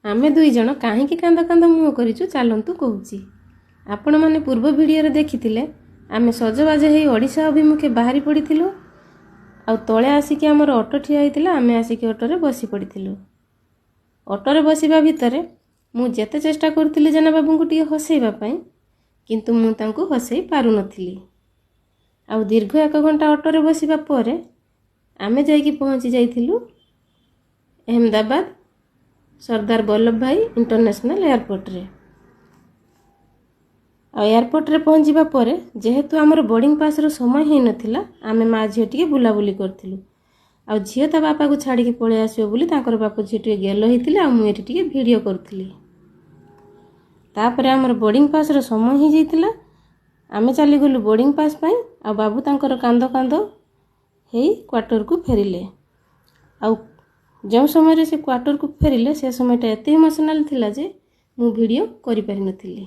ଆମେ ଦୁଇ ଜଣ କାହିଁକି କାନ୍ଦ କାନ୍ଦ ମୁହଁ କରିଛୁ, ଚାଲନ୍ତୁ କହୁଛି। ଆପଣମାନେ ପୂର୍ବ ଭିଡ଼ିଓରେ ଦେଖିଥିଲେ, ଆମେ ସଜବାଜ ହେଇ ଓଡ଼ିଶା ଅଭିମୁଖେ ବାହାରି ପଡ଼ିଥିଲୁ। ଆଉ ତଳେ ଆସିକି ଆମର ଅଟୋ ଠିଆ ହେଇଥିଲା, ଆମେ ଆସିକି ଅଟୋରେ ବସି ପଡ଼ିଥିଲୁ। ଅଟୋରେ ବସିବା ଭିତରେ ମୁଁ ଯେତେ ଚେଷ୍ଟା କରୁଥିଲି ଜେନାବାବୁଙ୍କୁ ଟିକେ ହସେଇବା ପାଇଁ, କିନ୍ତୁ ମୁଁ ତାଙ୍କୁ ହସେଇ ପାରୁନଥିଲି। ଆଉ ଦୀର୍ଘ 1 ଘଣ୍ଟା ଅଟୋରେ ବସିବା ପରେ ଆମେ ଯାଇକି ପହଞ୍ଚି ଯାଇଥିଲୁ ଅହମ୍ମଦାବାଦ ସର୍ଦ୍ଦାର ବଲ୍ଲଭ ଭାଇ ଇଣ୍ଟରନ୍ୟାସନାଲ୍ ଏୟାରପୋର୍ଟରେ। ଆଉ ଏୟାରପୋର୍ଟରେ ପହଞ୍ଚିବା ପରେ, ଯେହେତୁ ଆମର ବୋର୍ଡ଼ିଂ ପାସ୍ର ସମୟ ହେଇନଥିଲା, ଆମେ ମା ଝିଅ ଟିକେ ବୁଲାବୁଲି କରିଥିଲୁ। ଆଉ ଝିଅ ତା ବାପାକୁ ଛାଡ଼ିକି ପଳେଇ ଆସିବ ବୋଲି ତାଙ୍କର ବାପ ଝିଅ ଟିକେ ଗେଲ ହେଇଥିଲେ, ଆଉ ମୁଁ ଏଠି ଟିକେ ଭିଡ଼ିଓ କରୁଥିଲି। ତାପରେ ଆମର ବୋର୍ଡ଼ିଂ ପାସ୍ର ସମୟ ହେଇଯାଇଥିଲା, ଆମେ ଚାଲିଗଲୁ ବୋର୍ଡ଼ିଂ ପାସ୍ ପାଇଁ। ଆଉ ବାବୁ ତାଙ୍କର କାନ୍ଦ କାନ୍ଦ ହେଇ କ୍ୱାର୍ଟରକୁ ଫେରିଲେ। ଆଉ ଯେଉଁ ସମୟରେ ସେ କ୍ୱାର୍ଟରକୁ ଫେରିଲେ, ସେ ସମୟଟା ଏତେ ଇମୋସନାଲ୍ ଥିଲା ଯେ ମୁଁ ଭିଡ଼ିଓ କରିପାରିନଥିଲି।